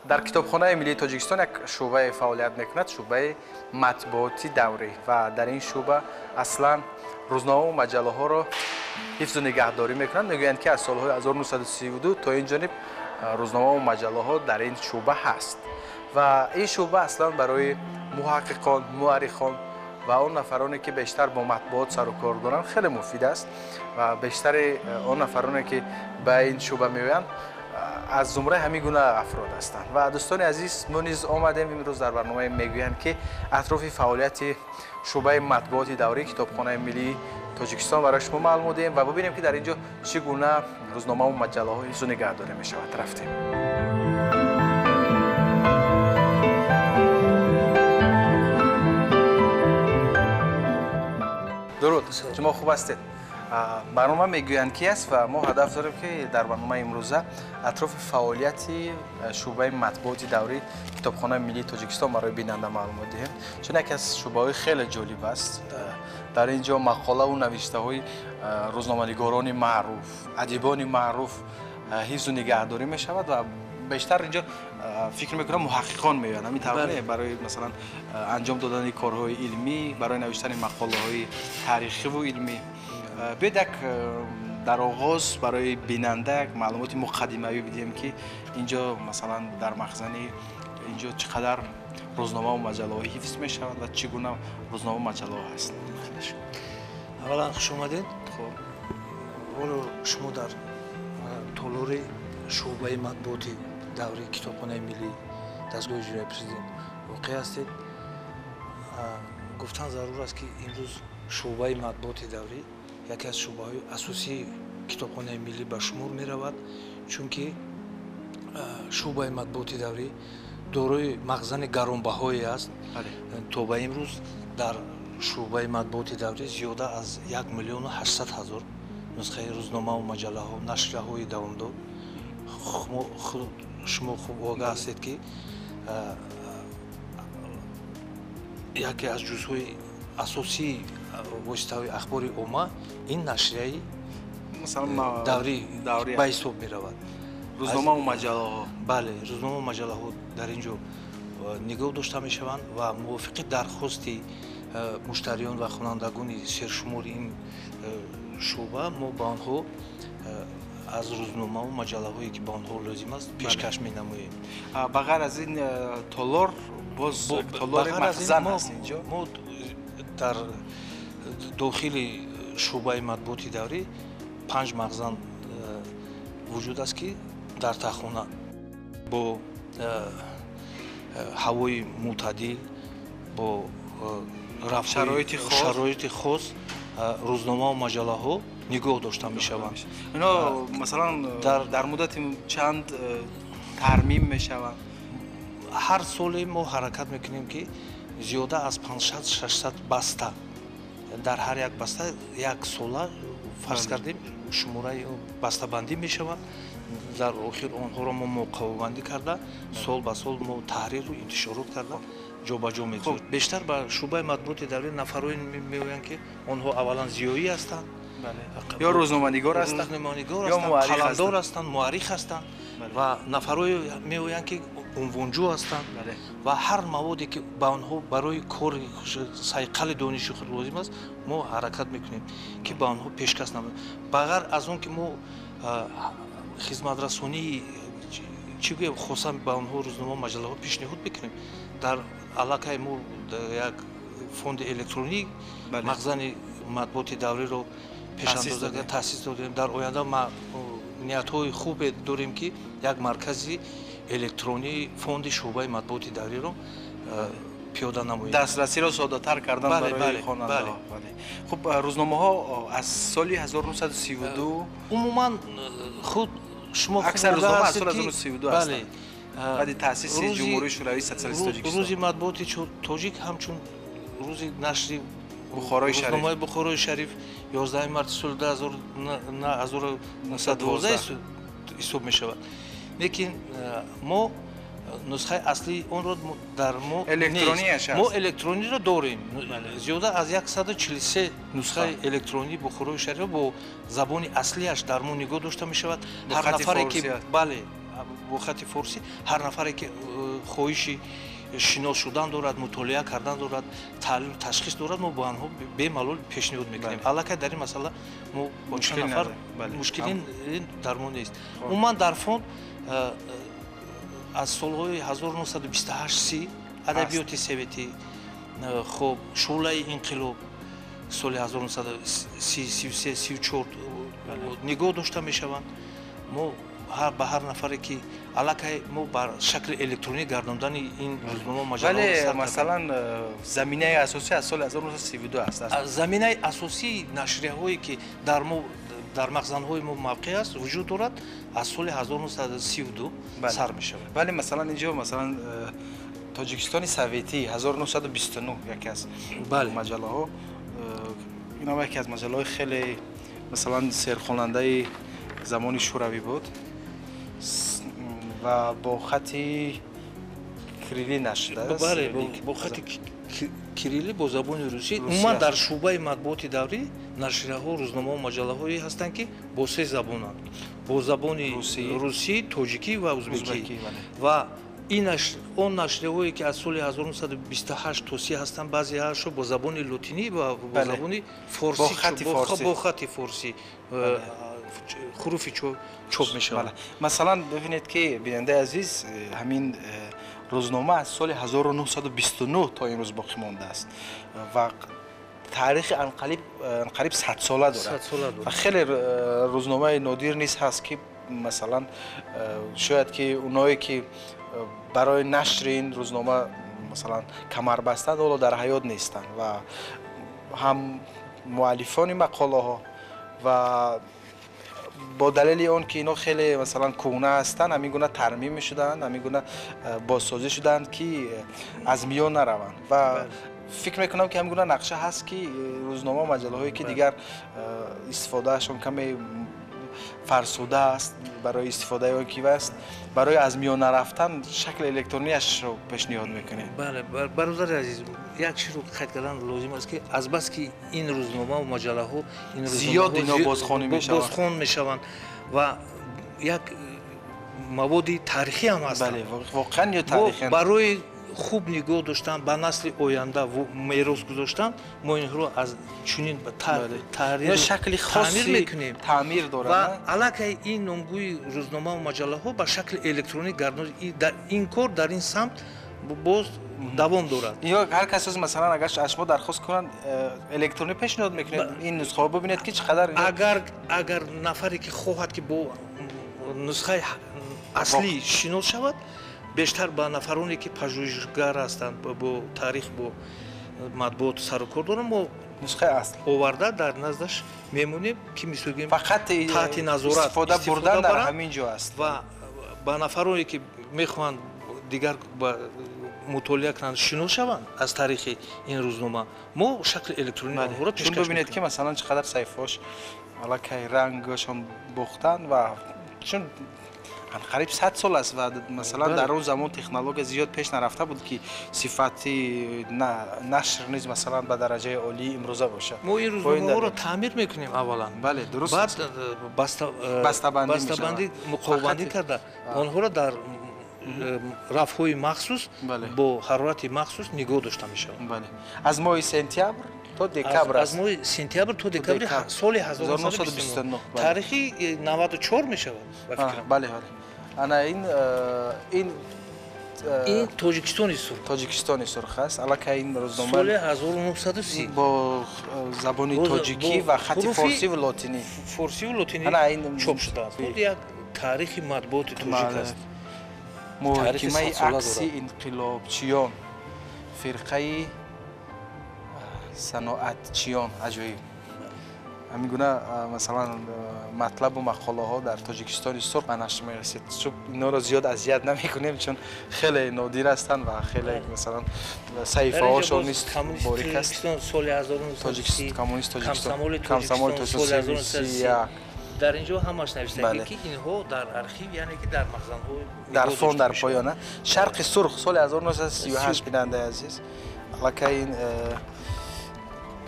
Дар Китобхонаи миллии Тоҷикистон як шӯъбае фаъолият мекунад, шӯъбаи матбуоти даврӣ, ва дар ин шӯъба аслан рӯзномаву маҷаллаҳоро ҳифзу нигаҳдорӣ мекунанд. Мегӯянд, ки аз солҳои 1932 то ин ҷониб рӯзномаву маҷаллаҳо дар ин шӯъба ҳаст ва ин шӯъба аслан барои муҳаққиқон, муаррихон ва он нафароне, ки бештар бо матбуот сару кор доранд, хеле муфид аст ва бештари он нафароне, ки ба ин шӯъба меоянд, аз зумраи ҳамин гуна афрод ҳастанд. Ва дӯстони азиз, мо низ омадем имрӯз дар барномаи «Мегӯянд ки» атрофи фаъолияти шӯъбаи матбуоти даврии Китобхонаи миллии Тоҷикистон барои шумо маълумот диҳем ва бибинем, ки дар ин ҷо чӣ гуна рӯзномаву маҷаллаҳо ҳифзу нигаҳдорӣ мешавад. Рафтем. Дуруд, шумо хуб ҳастед? Барнома «Мегӯянд ки» аст ва мо ҳадаф дорем, ки дар барномаи имрӯза атрофи фаъолияти шӯъбаи матбуоти даврии Китобхонаи миллии Тоҷикистон барои бинанда маълумот диҳем, чун яке аз шӯъбаҳои хеле ҷолиб аст. Дар ин ҷо мақолаву навиштаҳои рӯзноманигорони маъруф, адибони маъруф ҳифзу нигаҳдорӣ мешавад ва бештар инҷо, фикр мекунам, муҳаққиқон меоянд, ҳамин тавр не? Барои, масалан, анҷом додани корҳои илмӣ, барои навиштани мақолаҳои таърихиву илмӣ. Биёед, як дар оғоз барои бинанда як маълумоти муқаддимавӣ бидиҳем, ки инҷо, масалан, дар махзани инҷо чӣ қадар рӯзномаву маҷаллаҳо ҳифз мешаванд ва чӣ гуна рӯзномаву маҷаллаҳо ҳаст. Аввалан, хуш омадед. Хуб. Ҳоло шумо дар толори шӯъбаи матбуоти даврии Китобхонаи миллӣ, дастгоҳи иҷроияи президент воқеъ ҳастед. Гуфтан зарур аст, ки имрӯз шӯъбаи матбуоти даврӣ яке аз шӯъбаҳои асосии Китобхонаи миллӣ ба шумор меравад, чунки шӯъбаи матбуоти даврӣ дорои махзани гаронбаҳое аст. То ба имрӯз дар шӯъбаи матбуоти даврӣ зиёда аз 1 800 000 нусхаи рӯзномаву маҷаллаҳо, нашрияҳои давомдор. Шумо хуб огаҳ ҳастед, ки яке аз ҷузъҳои асосии воситаҳои ахбори омма ин нашрияи даврӣ ба ҳисоб меравад. Рӯзномаву маҷаллаҳо. Бале, рӯзномаву маҷаллаҳо дар ин ҷо нигоҳ дошта мешаванд ва мувофиқи дархости муштариён ва хонандагони сершумори ин шӯъба мо ба онҳо аз рӯзномаву маҷаллаҳое, ки ба онҳо лозим аст, пешкаш менамоем. Ба ғайр аз ин толор, боз толори махзан ҳаст инҷо. Мо дар дохили шӯъбаи матбуоти даврӣ панҷ махзан вуҷуд аст, ки дар тахона бо ҳавои мӯътадил, бо шароити хос рӯзномаву маҷаллаҳо нигоҳ дошта мешаванд. Ино, масалан, дар муддати чанд тармим мешаванд? Ҳар соле мо ҳаракат мекунем, ки зиёда аз 500-600 баста, дар ҳар як баста як сола, фарз кардем, шумораи бастабандӣ мешаванд. Дар охир онҳоро мо муқовабандӣ карда, сол ба сол мо таҳриру интишорот карда, ҷобаҷо мегузорем. Бештар ба шӯъбаи матбуоти даврӣ нафарое меоянд, ки онҳо аввалан зиёӣ ҳастанд. Ё рӯзноманигор ҳастанд. Рӯзноманигор ҳастанд, қаламдор ҳастанд, муаррих ҳастанд ва нафарое меоянд, ки унвонҷӯ ҳастанд ва ҳар маводе, ки ба онҳо барои кори сайқали дониши худ лозим аст, мо ҳаракат мекунем, ки ба онҳо пешкаш намоем. Ба ғайр аз он ки мо хизматрасонии, чӣ гӯем, хоса ба онҳо рӯзнома, маҷаллаҳо пешниҳод мекунем, дар аллакай мо як фонди электронӣ махзани матбуоти давриро пешандоза таъсис додем. Дар оянда ниятҳои хубе дорем, ки як маркази электронии фонди шӯъбаи матбуоти давриро пиёда намоем. Дастрасиро соддатар кардан барои хонандаҳо. Хуб, рӯзномаҳо аз соли 1932. Умуман, худ шумо Аксар рӯзнома аз соли 1932 ҳастанд, баъди таъсиси Ҷумҳурии Шӯравии Социалисти Тоҷикистон. Рӯзи матбуоти тоҷик ҳамчун рӯзи нашри Бухорои Шариф, рӯзномаи Бухорои Шариф 11 марти соли 1912 ҳисоб мешавад, лекин мо нусхаи аслии онро дар мо мо электрониро дорем. Зиёда аз 143 нусхаи электронии Бухорои Шариф бо забони аслиаш дар мо нигоҳ дошта мешавад. Ҳар нафаре ки, бале. бо хати форсӣ ҳар нафаре ки хоҳиши шинос шудан дорад, мутолиа кардан дорад, таълиму ташхис дорад, мо бо онҳо бемалол пешниҳод мекунем. Аллакай дар ин масъала мо бо чанд нафар мушкилӣ дар мо нест. Умуман дар фонд аз солҳои 1928 адабиёти советӣ, хоб, шӯълаи инқилоб соли 1933 34 нигоҳ дошта мешаванд. Мо ба ҳар нафаре ки аллакай мо бар шакли электронӣ гардондани ин рӯзнома маҷаллаҳо вале масалан заминаи асосӣ аз соли 1932 аст. Заминаи асосии нашрияҳое ки дар мо дар махзанҳои мо мавқеъ аст, вуҷуд дорад, аз соли 1932 сар мешавад. Вале масалан инҷо масалан Тоҷикистони советӣ 1929 яке аз маҷаллаҳо, инам яке аз маҷаллаҳои хеле масалан серхонандаи замони шӯравӣ буд ва бо хати кирилӣ нашр шудааст. Бале, бо хати кирилӣ бо забони русӣ. Умуман дар шӯъбаи матбуоти даврӣ нашрияҳо, рӯзномаҳо, маҷаллаҳое ҳастанд ки бо се забонанд: бо забони русӣ, тоҷикӣ ва узбекӣ. Ва он нашрияҳое ки аз соли 1928 то 30 ҳастанд, баъзеҳояшо бо забони лотинӣ ва бо забони форсӣ, бо хати форсӣ ҳуруфи чоп мешаванд. Масалан бибинед ки бинандаи азиз, ҳамин рӯзнома аз соли 1929 то имрӯз боқӣ мондааст ва таърихи анқариб садсола дорад ва хеле рӯзномаи нодир низ ҳаст ки масалан шояд ки оное ки барои нашри ин рӯзнома масалан камар бастанд, ҳоло дар ҳаёт нестанд ва ҳам муаллифони мақолаҳо ва бо далели он ки ино хеле масалан кӯҳна ҳастанд, ҳамин гуна тармим мешуданд, ҳамин гуна бозсозӣ шуданд ки аз миён нараванд. Ва фикр мекунам ки ҳамин гуна нақша ҳаст ки рӯзнома маҷаллаҳое ки дигар истифодаашон каме фарсуда аст, барои истифодаи он ки аст, барои аз миён нарафтан шакли электронияшро пешниҳод мекунем. Бале, бародари азиз, як чизро қайд кардан лозим аст ки азбаски ин рӯзнома ва маҷаллаҳо зиёд ино бозхонӣ мешаванд, бозхон мешаванд ва як маводи таърихӣ ҳам ҳастанд. Бале, воқеан ё таърихӣ. Барои хуб нигоҳ доштан, ба насли оянда мерос гузоштан, мо инҳоро аз чунин шакли таъмир мекунем, таъмир дорад ва аллакай ин номгӯи рӯзномаву маҷаллаҳо ба шакли электронӣ гардон, ин кор дар ин самт боз давом дорад. Ё ҳар кас масалан агар аз шумо дархост кунанд, электронӣ пешниҳод мекунед ин нусхаҳо, бибинед ки чӣ қадар агар нафаре ки хоҳад ки бо нусхаи аслӣ шинос шавад, бештар ба нафароне ки пажӯҳишгар ҳастанд, бо таърих, бо матбуот сару кор доранд, мо нусхаи асл оварда дар наздаш мемонем ки мисолгӯем фақат таҳти назорат истифода бурдан дар ҳамин ҷо аст. Ва ба нафароне ки мехоҳанд дигар мутолиа кунанд, шинос шаванд аз таърихи ин рӯзнома, мо шакли электронии онҳоро пешкаш мекунем. Бибинед ки масалан чӣ қадар саҳифаҳош аллакай рангашон бохтанд ва чун қариб 100 сол аст ва масалан дар он замон технология зиёд пеш нарафта буд ки сифати нашр низ масалан ба дараҷаи олии имрӯза бошад. Мо ин рӯзномаҳоро таъмир мекунем аввалан. Бале, дуруст. Баъд бастабандӣ, муқовабандӣ карда онҳоро дар рафҳои махсус бо ҳарорати махсус нигоҳ дошта мешавад. Бале, аз моҳи сентябр то декабр аст. Аз моҳи сентябр то декабри соли 1929, таърихи 94 мешавад ба фикрам. Бале, бале. Ана ин ин Тоҷикистони сурх. Тоҷикистони сурх аст. Аллакай ин рӯзнома соли 1930 бо забони тоҷикӣ ва хати форсӣ ва лотинӣ. Форсӣ ва лотинӣ чоп шудааст. Худ як таърихи матбуоти тоҷик аст. Муҳокимаи акси инқилобчиён, фирқаи саноатчиён, аҷоиб. Ҳамин гуна масалан матлабу мақолаҳо дар Тоҷикистони сурх ба нашр мерасид. Инҳоро зиёд азият намекунем, чун хеле нодир ҳастанд ва хеле масалан саҳифаҳошон низ борик аст. Соли 1930, коммунист Тоҷикистон, комсомоли Тоҷикистон соли 1931. Дар инҷо ҳамаш навиштагӣ ки инҳо дар архив, яъне ки дар махзанҳо, дар фонд, дар поёна. Шарқи сурх соли 1938, бинандаи азиз, аллакай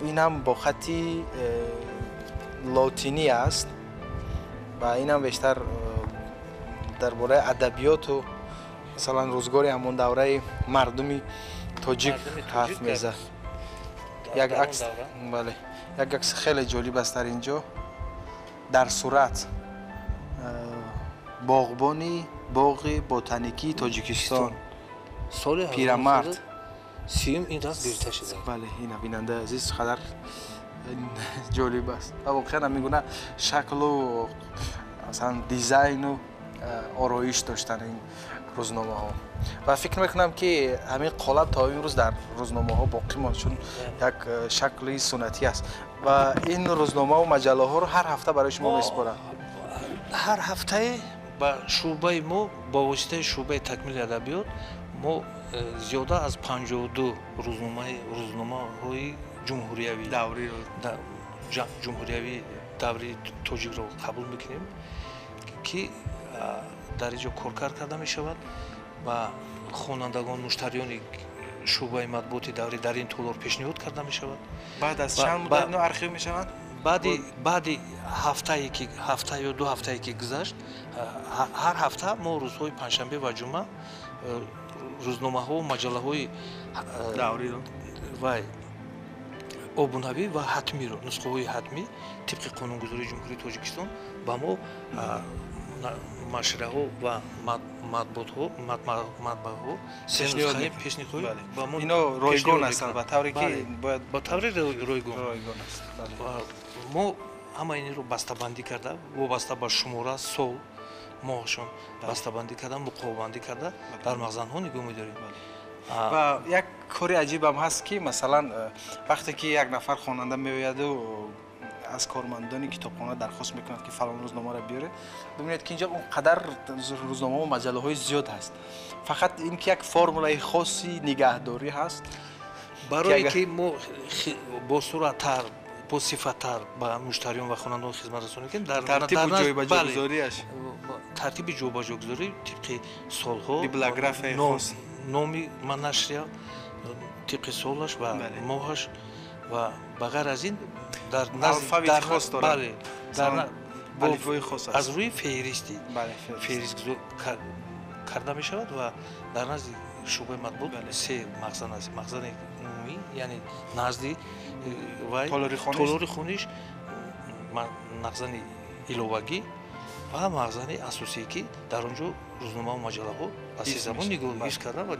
ин ҳам бо хати лотинӣ аст ва инам бештар Дар бораи адабиёту, масалан, рӯзгори ҳамон давраи мардуми тоҷик ҳарф мезад. Як акс, бале, як акс хеле ҷолиб аст дар ин ҷо. Дар сурат боғбони боғи ботаникии Тоҷикистон, пирамард. Сиюм ин раст гирифта шуда. Бале, ина, бинандаи азиз, қадар ҷолиб аст ва воқеан ҳамин гуна шаклу, масалан, дизайну ороиш доштан ин рӯзномаҳо. Ва фикр мекунам, ки ҳамин қолаб то имрӯз дар рӯзномаҳо боқӣ монд, чун як шакли суннатӣ аст. Ва ин рӯзномаву маҷаллаҳоро ҳар ҳафта барои шумо месупоранд? Ҳар ҳафтае ба шӯъбаи мо, ба воситаи шӯъбаи такмили адабиёт, мо зиёда аз 52 рӯзномаҳои ҷумҳуриявӣ, ҷумҳуриявӣ, даври тоҷикро қабул мекунем, ки дар ин ҷо коркард карда мешавад ва хонандагон, муштариёни шӯъбаи матбуоти даврӣ дар ин толор пешниҳод карда мешавад. Баъд аз чанд муддат ино архив мешаванд? Баъди ҳафтае ки, ҳафта ё 2 ҳафтае ки гузашт, ҳар ҳафта мо рӯзҳои панҷшанбе ва ҷумъа рӯзномаҳо, маҷаллаҳои вай обунавӣ ва ҳатмиро, нусхаҳои ҳатмӣ тибқи қонунгузории Ҷумҳурии Тоҷикистон ба мо нашрияҳо ва матбуотҳо, матбааҳо се нусхаи пешниҳод ба мо. Ино ройгон ҳастанд, ба тавре ки бояд. Ба таври ройгон. Ройгон аст. Мо ҳама инро бастабандӣ карда, вобаста ба шумора, сол, моҳашон бастабандӣ карда, муқовабандӣ карда, дар мағзанҳо нигоҳ медорем. Ва як кори аҷибам ҳаст, ки масалан, вақте ки як нафар хонанда меояду аз кормандони китобхона дархост мекунад, ки фалон рӯзномаро биёред, бибинед, ки инҷо он қадар рӯзномаву маҷаллаҳои зиёд ҳаст, фақат ин ки як формулаи хоси нигаҳдорӣ ҳаст. Барое ки мо босуръаттар, босифаттар ба муштариён ва хонандагон хизмат расонем, ки дар тартибу ҷойбаҷогузориаш. Тартиби ҷойбаҷогузорӣ тибқи солҳо, библиографияи хос, номи нашрия тибқи солаш ва моҳаш ва ба ғайр аз ин дар алфавити хос дорад, алифбои хос аст. Аз рӯи феҳристи феҳрист карда мешавад. Ва дар назди шӯъбаи матбуот се махзан аст: махзани умумӣ, яъне назди вай толори хониш, махзани иловагӣ ва махзани асосие, ки дар он ҷо рӯзномаву маҷаллаҳо ба се забон нигоҳ ҳифз карда ва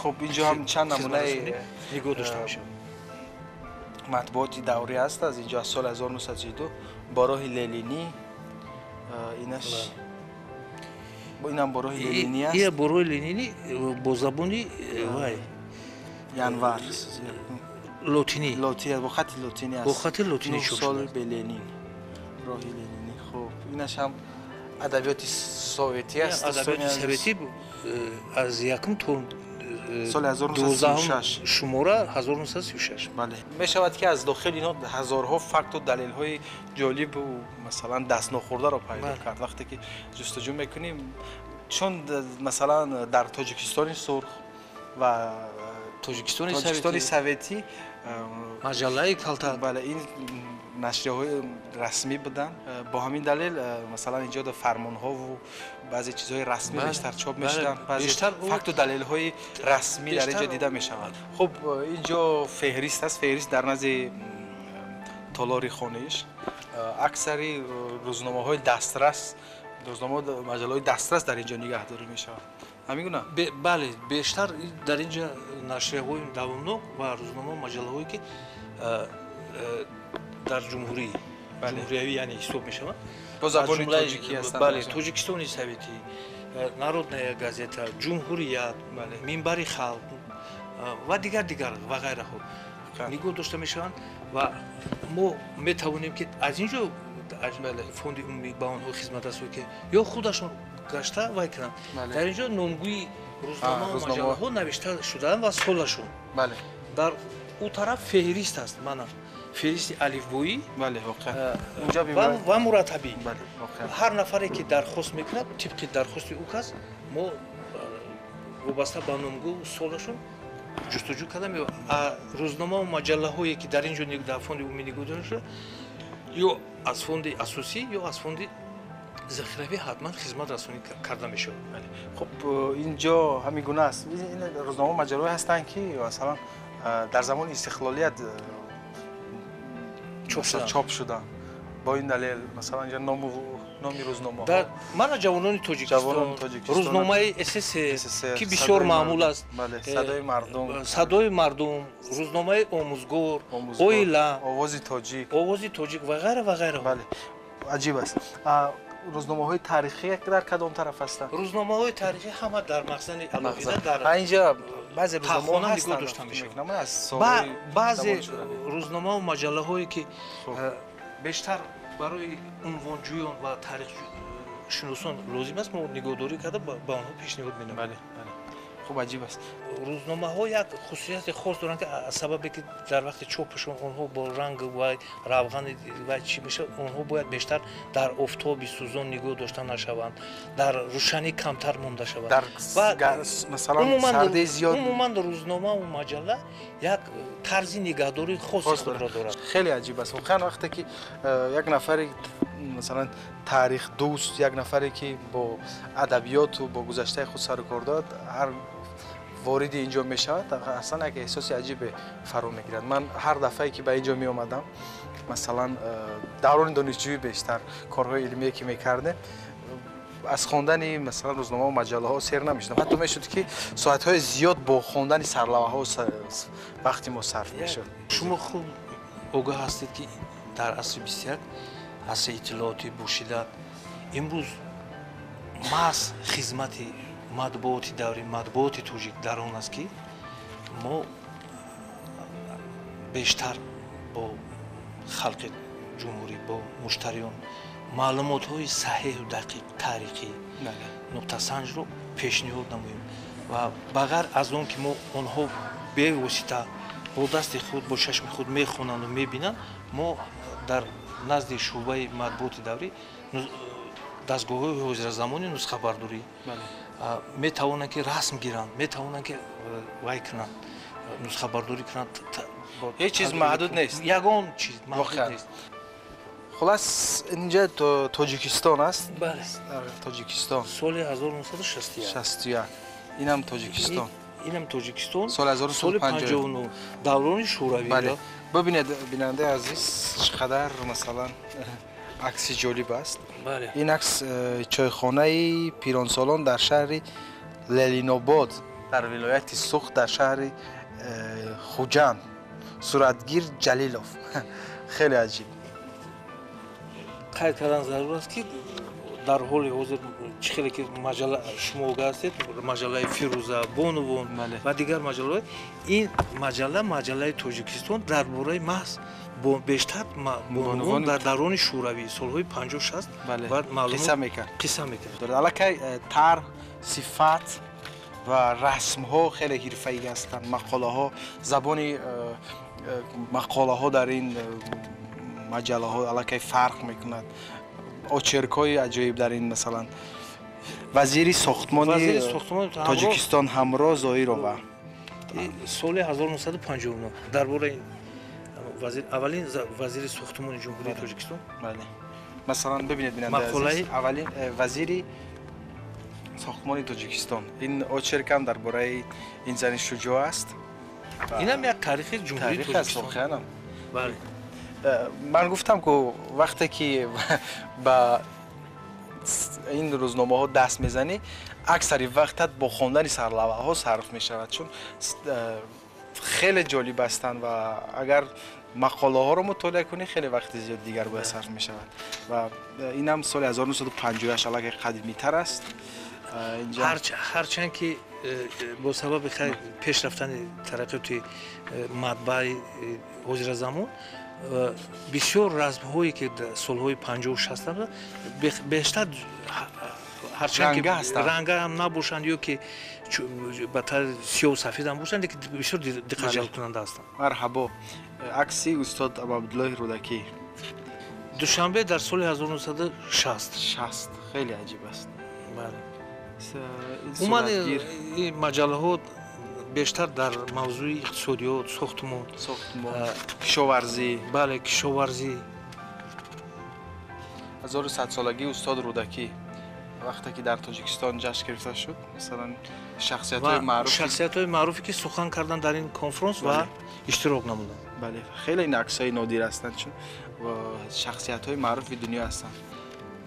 хуб, инҷо ҳам чанд намунаи нигоҳ дошта мешавад. Матбуоти даврӣ ҳаст аз инҷо, аз соли 1932, бо роҳи ленинӣ. Инаш, инам бо роҳи ленинӣ аст. Ия бо роҳи ленинӣ, бо забони вай январ лотинӣ. Лотинӣ, бо хати лотинӣ аст. Бо хати лотинӣ чоп сол бе Ленин, роҳи ленинӣ. Хуб, инаш ҳам адабиёти советӣ аст. Адабиёти советӣ аз якум то соли 1936. Шумора 1936. Бале, мешавад, ки аз дохили инҳо ҳазорҳо факту далелҳои ҷолибу, масалан, дастнохӯрдаро пайдо кард, вақте ки ҷустуҷӯ мекунем, чун масалан, дар Тоҷикистони сурх ва Тоҷикистони советӣ, маҷаллаи калта. Бале, ин нашрияҳои расмӣ буданд. Бо ҳамин далел, масалан, инҷо фармонҳову баъзе чизҳои расмӣ бештар чоп мешуданд, баъзе факту далелҳои расмӣ дар инҷо дида мешаванд. Хуб, инҷо феҳрист аст, феҳрист дар назди толори хониш. Аксари рӯзномаҳои дастрас, рӯзнома, маҷаллаҳои дастрас дар инҷо нигаҳдорӣ мешаванд, ҳамин гуна? Бале, бештар дар инҷа нашрияҳои давомнок ва рӯзнома, маҷаллаҳое, ки дар ҷумҳуриявӣ, яъне, ҳисоб мешаванд, бо забони тоҷикӣ ҳастанд. Бале, Тоҷикистони советӣ, Народная газета, Ҷумҳурият, Минбари халқ ва дигар, дигар ва ғайраҳо нигоҳ дошта мешаванд. Ва мо метавонем, ки аз ин ҷо фонди умумӣ ба онҳо хизмат расонем, ки ё худашон гашта вай кунанд. Дар ин ҷо номгӯи рӯзнома, маҷаллаҳо навишта шудаанд ва солашон. Дар ӯ тараф феҳрист аст, мана феҳристи алифбоӣ ва мураттабӣ. Ҳар нафаре ки дархост мекунад, тибқи дархости ӯ кас мо вобаста ба номгӯ, солашон ҷустуҷӯ карда, рӯзномаву маҷаллаҳое, ки дар ин ҷо дар фонди умумӣ нигоҳ дошта шуда, ё аз фонди асосӣ, ё аз фонди захиравӣ ҳатман хизматрасонӣ карда мешавад. Хуб, инҷо ҳамин гуна аст. Ин рӯзнома маҷаллаҳое ҳастанд, ки масалан дар замони истиқлолият чоп шуданд. Бо ин далел масалан инҷо номи рӯзномаҳо мана Ҷавонони Тоҷикистон, рӯзномаи СССР, ки бисёр маъмул аст, Садои мардум, Садои мардум, рӯзномаи Омӯзгор, Оила, Овози тоҷик, Овози тоҷик ва ғайра ва ғайра. Бале, аҷиб аст. Рӯзномаҳои таърихӣ дар кадом тараф ҳастанд? Рӯзномаҳои таърихӣ ҳама дар махзани алоҳида дар инҷа баъзе рӯзномаҳо нигоҳ дошта мешавад. Баъзе рӯзномаву маҷаллаҳое, ки бештар барои унвонҷӯён ва таърихшиносон лозим аст, мо нигоҳдорӣ карда ба онҳо пешниҳод менамоем. Хуб, аҷиб аст. Рӯзномаҳо як хусусияти хос доранд, ки аз сабабе ки дар вақти чопашон онҳо бо ранг ва равған ва чӣ мешавад, онҳо бояд бештар дар офтоби сӯзон нигоҳ дошта нашаванд, дар рӯшанӣ камтар монда шаванд. Умуман рӯзномаву маҷалла як тарзи нигаҳдории хоси худро дорад. Хеле аҷиб аст. Воқеан вақте ки як нафаре масалан таърихдӯст, як нафаре ки бо адабиёту бо гузаштаи худ сару кор дорад, ҳар вориди инҷо мешавад, аслан як эҳсоси аҷибе фаро мегирад. Ман ҳар дафъае ки ба инҷо меомадам, масалан даврони донишҷӯӣ бештар корҳои илмие ки мекардем, аз хондани масалан рӯзномаву маҷаллаҳо сер намешудам. Ҳатто мешуд, ки соатҳои зиёд бо хондани сарлавҳаҳо вақти мо сарф мешуд. Шумо хуб огоҳ ҳастед, ки дар асри 21, асри иттилоотӣ бошидат, имрӯз маҳз хизмати матбуоти даври матбуоти тоҷик дар он аст, ки мо бештар бо халқи ҷумҳурӣ, бо муштариён маълумотҳои саҳеҳу дақиқ, таърихӣ, нуқтасанҷро пешниҳод намоем ва ба ғайр аз он ки мо онҳо бевосита бо дасти худ, бо чашми худ мехонанду мебинанд, мо дар назди шӯъбаи матбуоти даврӣ дастгоҳҳои ҳозиразамони нусхабардорӣ метавонанд, ки расм гиранд, метавонанд, ки вай кунанд, нусхабардорӣ кунанд. Ҳеҷ чиз маҳдуд нест, ягон чиз маҳдуд нест. Хулас, инҷа Тоҷикистон аст. Тоҷикистон соли 1961. Инам Тоҷикистон, инам Тоҷикистон соли 1959, даврони Шӯравӣ. Бибинед, бинандаи азиз, чӣ қадар масалан акси ҷолиб аст. Ин акс чойхонаи пиронсолон дар шаҳри Ленинобод, дар вилояти Суғд, дар шаҳри Хуҷанд, суратгир Ҷалилов. Хеле аҷиб. Қайд кардан зарур аст, ки дар ҳоли ҳозир чӣ хеле ки маҷалла шумо огоҳ ҳастед, маҷаллаи Фирӯза, Бонувон ва дигар маҷаллаҳо, ин маҷалла маҷаллаи Тоҷикистон дар бораи маҳз бештар бонувон дар даврони Шӯравӣ солҳои 50-60 қисса мекард. Қисса мекард. Аллакай тарҳ, сифат ва расмҳо хеле ҳирфаӣ ҳастанд. Мақолаҳо, забони мақолаҳо дар ин маҷаллаҳо аллакай фарқ мекунад. Очеркҳои аҷоиб дар ин, масалан вазири сохтмони Тоҷикистон Ҳамроҳ Зоирова соли 1959 дар бораи аввалин вазири сохтмони Ҷумҳурии Тоҷикистон. Бале, масалан бибинед, бинандаи азиз, аввалин вазири сохтмони Тоҷикистон. Ин очеркам дар бораи ин зани шуҷоъ аст. Инам як таърихи Ҷумҳурии Тоҷикистон. Воқеанам. Бале. Ман гуфтам, ку вақте ки ба ин рӯзномаҳо даст мезанӣ, аксари вақтат бо хондани сарлавҳаҳо сарф мешавад, чун хеле ҷолиб ҳастанд ва агар мақолаҳоро мутолиа кунӣ, хеле вақти зиёд дигар бояд сарф мешавад. Ва инам соли 1958, аллакай қадимитар аст. Ҳарчанд ки бо сабаби пеш рафтани тараққиёти матбааи ҳозиразамон бисёр расмҳое ки солҳои 50-60 бештар ҳарчанд ки ранга ҳам набошанд ё ки ба тарзи сиёҳу сафед ҳам бошанд, лекин бисёр диққатҷалбкунанда ҳастанд. Марҳабо, акси устод Абуабдуллоҳи Рӯдакӣ, Душанбе дар соли 1960. 60, хеле аҷиб аст. Бале, умуман ин маҷаллаҳо бештар дар мавзӯи иқтисодиёт, сохтмон, кишоварзӣ. Бале, кишоварзӣ. 1100-солагии устод Рӯдакӣ вақте ки дар Тоҷикистон ҷашн гирифта шуд, масалан шахсиятҳои маъруфе ки сухан карданд дар ин конфронс ва иштирок намуданд. Бале, хеле ин аксҳои нодир ҳастанд, чун шахсиятҳои маъруфи дунё ҳастанд.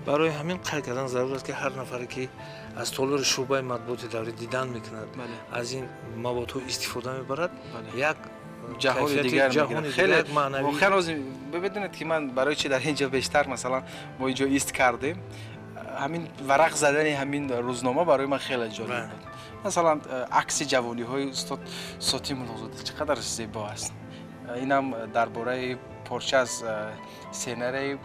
Барои ҳамин қайд кардан зарур аст, ки ҳар нафаре ки аз толори шӯъбаи матбуоти даврӣ дидан мекунад, аз ин маводҳо истифода мебарад, як ҷаҳони дигар хеле воқеан. Бибинед, ки ман барои чи дар ин ҷо бештар, масалан, мо ин ҷо ист кардем, ҳамин варақ задани ҳамин рӯзнома барои ман хеле ҷолиб буд. Масалан, акси ҷавониҳои устод Сотим Муллозода чӣ қадар зебо аст. Инам дар бораи порча аз сценарии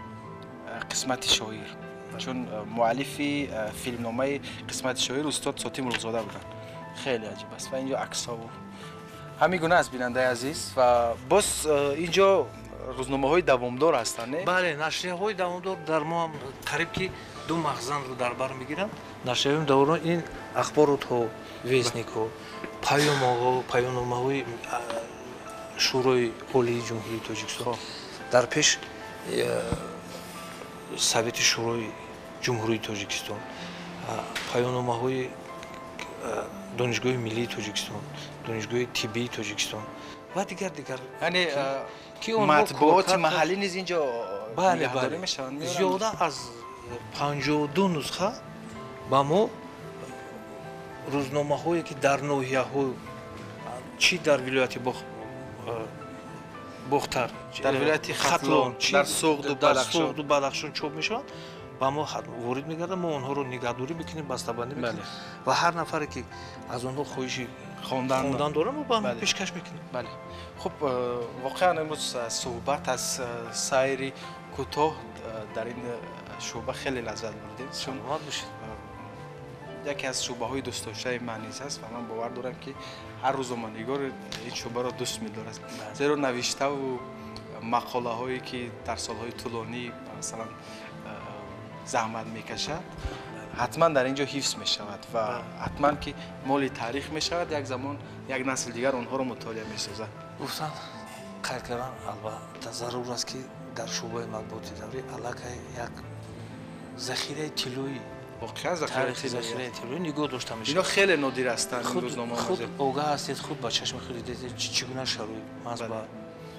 «Қисмати шоир», чун муаллифи филмномаи «Қисмати шоир» устод Сотим Муллозода буданд. Хеле аҷиб аст. Ва инҷо аксҳову ҳамин гуна аст, бинандаи азиз. Ва боз инҷо рӯзномаҳои давомдор ҳастанд, не? Бале, нашрияҳои давомдор дар мо ҳам қариб ки ду махзанро дар бар мегиранд. Нашрияҳои давомдор ин ахборотҳо, вестникҳо, паёмномаҳои Шӯрои Олии Ҷумҳурии Тоҷикистон, дар пеш Совети Шӯрои Ҷумҳурии Тоҷикистон, паёмномаҳои Донишгоҳи миллии Тоҷикистон, Донишгоҳи тиббии Тоҷикистон ва дигар. Яъне матбуоти маҳаллӣ низ инҷо нигаҳдорӣ мешаванд? Зиёда аз 52 нусха ба мо рӯзномаҳое ки дар ноҳияҳо, чӣ дар вилояти Бохтар, дар вилояти Хатлон, дар Суғду Бадахшон чоп мешаванд, ба мо ворид мегарданд. Мо онҳоро нигаҳдорӣ мекунем, бастабандӣ мекунем ва ҳар нафаре ки аз онҳо хоҳиши хондан дорад, мо ба онҳо пешкаш мекунем. Бале, хуб, воқеан имрӯз суҳбат аз сайри кӯтоҳ дар ин шӯъба хеле лаззат бурдем. Саломат бошед. Яке аз шӯъбаҳои дӯстдоштаи ман низ аст ва ман бовар дорам, ки ҳар рӯзноманигор ин шӯъбаро дӯст медорад, зеро навиштаву мақолаҳое ки дар солҳои тӯлонӣ, масалан, заҳмат мекашад, ҳатман дар ин ҷо ҳифз мешавад ва ҳатман ки моли таърих мешавад, як замон як насли дигар онҳоро мутолиа месозад. Гуфтан, қайд кардан албатта зарур аст, ки дар шӯъбаи матбуоти даврӣ аллакай як захираи тиллоӣ, воқеан захираи тиллоӣ нигоҳ дошта мешавад. Ино хеле нодир ҳастанд. Худ огаҳ ҳастед, худ ба чашми худ дидед, чӣ гуна шароит маҳз ба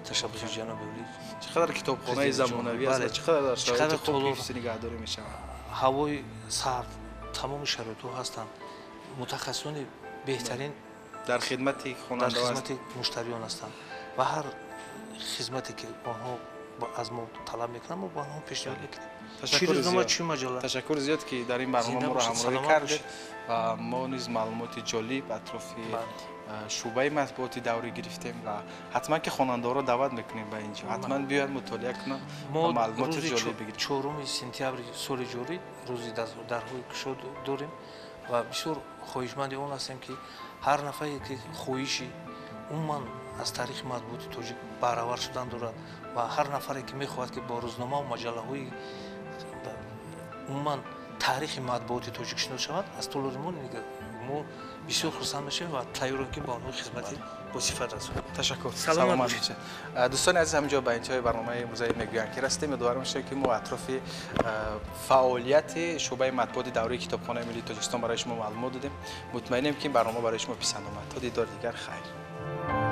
ташаббуси ҷаноби олӣ, чӣ қадар китобхонаи замонавӣ аст ва чӣ қадар дар шароити хуб ҳифзи нигаҳдорӣ мешавад. Ҳавои сард, тамоми шароитҳо ҳастанд, мутахассисони беҳтарин дар хидмати хонанда, дар хидмати муштариён ҳастанд ва ҳар хизмате ки онҳо аз мо талаб мекунанд, мо ба онҳо пешниҳод мекунем. Ташаккур зиёд, ки дар ин барнома моро ҳамроҳӣ кардед ва мо низ маълумоти ҷолиб атрофи шӯъбаи матбуоти даврӣ гирифтем ва ҳатман ки хонандаҳоро даъват мекунем ба ин ҷо, ҳатман биёянд, мутолиа кунанд ва маълумоти ҷолиб бигиранд. 4 сентябри соли ҷорӣ рӯзи дарҳои кушод дорем ва бисёр хоҳишманди он ҳастем, ки ҳар нафаре ки хоҳиши умуман аз таърихи матбуоти тоҷик баҳравар шудан дорад ва ҳар нафаре ки мехоҳад, ки бо рӯзномаву маҷаллаҳои умуман таърихи матбуоти тоҷик шинос шавад, аз толори мо бисёр хурсанд мешавем ва тайёрем, ки ба онҳо хизмати босифат расонем. Ташаккур, саломат бошед. Дӯстони азиз, ҳаминҷо ба интиҳои барномаи имрӯзаи «Мегӯянд ки» расидем. Ёдовар мешавем, ки мо атрофи фаъолияти шӯъбаи матбуоти давраи Китобхонаи миллии Тоҷикистон барои шумо маълумот додем. Мутмаинем, ки ин барнома барои шумо писанд омад. То дидори дигар, хайр.